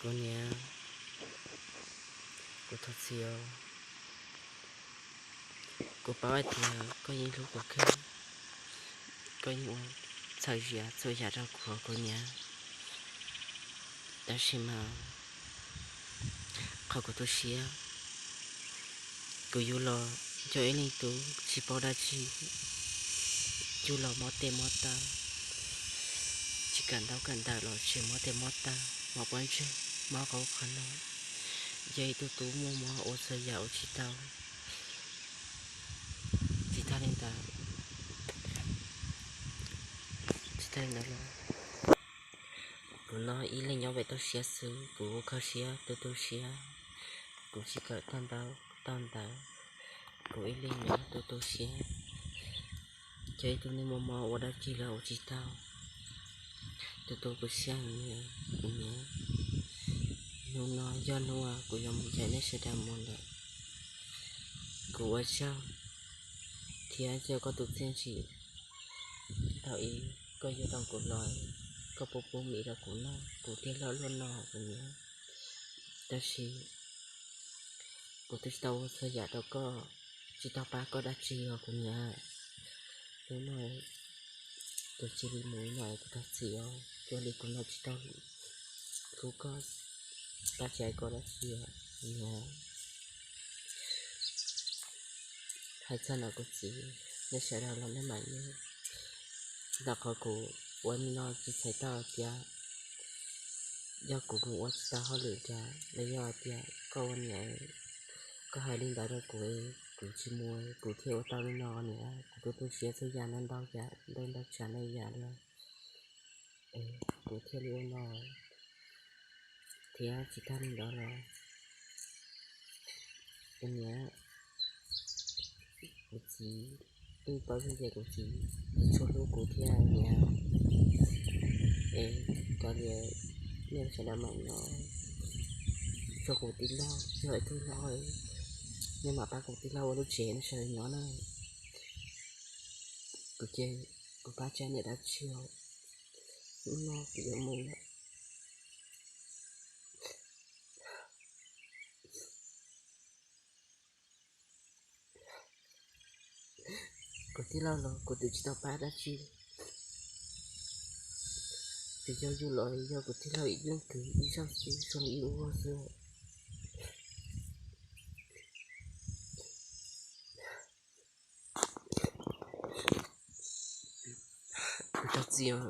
Kuv niam, kuv thov txim os. Kuv paub hais tias koj yeej hlub kuv kawg, koj yeej ua txhawm zias txhua yam rau kuv, kuv niam. Tab sis mas qhov kuv tu siab, kuv yug los yog ib leeg tub tsis paub dab tsi, yug los mob tes mob taw, tsis kawm ntaub kawm ntawv los tseem mob tes mob taw, mob pob ntseg, mob qhov ub qhov no, yog ib tug tub muaj mob ua txhua yam ua tsis tau. Tsis tag li ntawd, tsis tag li ntawd los, kuv no ib leeg nyob pem toj siab xwb, kuv ua kho siab tu tu siab, kuv tsis kawm tau ntaub tau ntawv, kuv ib leeg nyob tu tu siab, yog ib tug neeg muaj mob ua dab tsi los ua tsis tau. Tu tu kuv siab, kuv niam. Hnub no yog hnub uas kuv yuav mus ncaim nej sawv daws mus lawm. Kuv ua tsaug thiab cia koj tus txiaj ntsim thaum ub koj yuav tau kuv los, koj pub pub mis rau kuv noj, kuv thiaj loj luaj no, kuv niam. Tab sis kuv twb tsis tau ua txhua yam rau koj, tsis tau pab koj dab tsi os, kuv niam. Hnub no kuv cia li mus no, kuv thov txim os, cuag li kuv no tsis tau hlub koj, pab tsis hais koj dab tsi os, kuv niam. Hais txog no kuv txiv, nej sawv daws los nej mam nyob. Ntawm qhov kuv ua li no tsis txhais tau tias yog kuv mus ua tsis tau hauj lwm cas los yog tias koj ua niam, koj hais li ntawd rau kuv, kuv tsis mus kuv thiaj ua tau li no niam. Kuv tu tu siab txhua yam ntau ntau yam, ntau ntau tsav ntau yam li, kuv thiaj li ua no thiab. Tsis tag li ntawd los kuv niam, kuv txiv, yeej paub tias kuv txiv tsis tshua hlub kuv thiab niam. Es kav liam, nej sawv daws mam nyob, tsuas kuv tij laug yog ib tug hlob, nej mam pab kuv tij laug ua lub tsev nej sawv daws nyob na. Kuv ces kuv pab tsis hais niam dab tsi os, hnub no kuv yuav mus lawm. Kuv tij laug los kuv twb tsis tau pab dab tsi, twb yog yus los yog kuv tij laug ib leeg kwv ib zaug xwb, zoo li ib ua xwb. Kuv thov txim,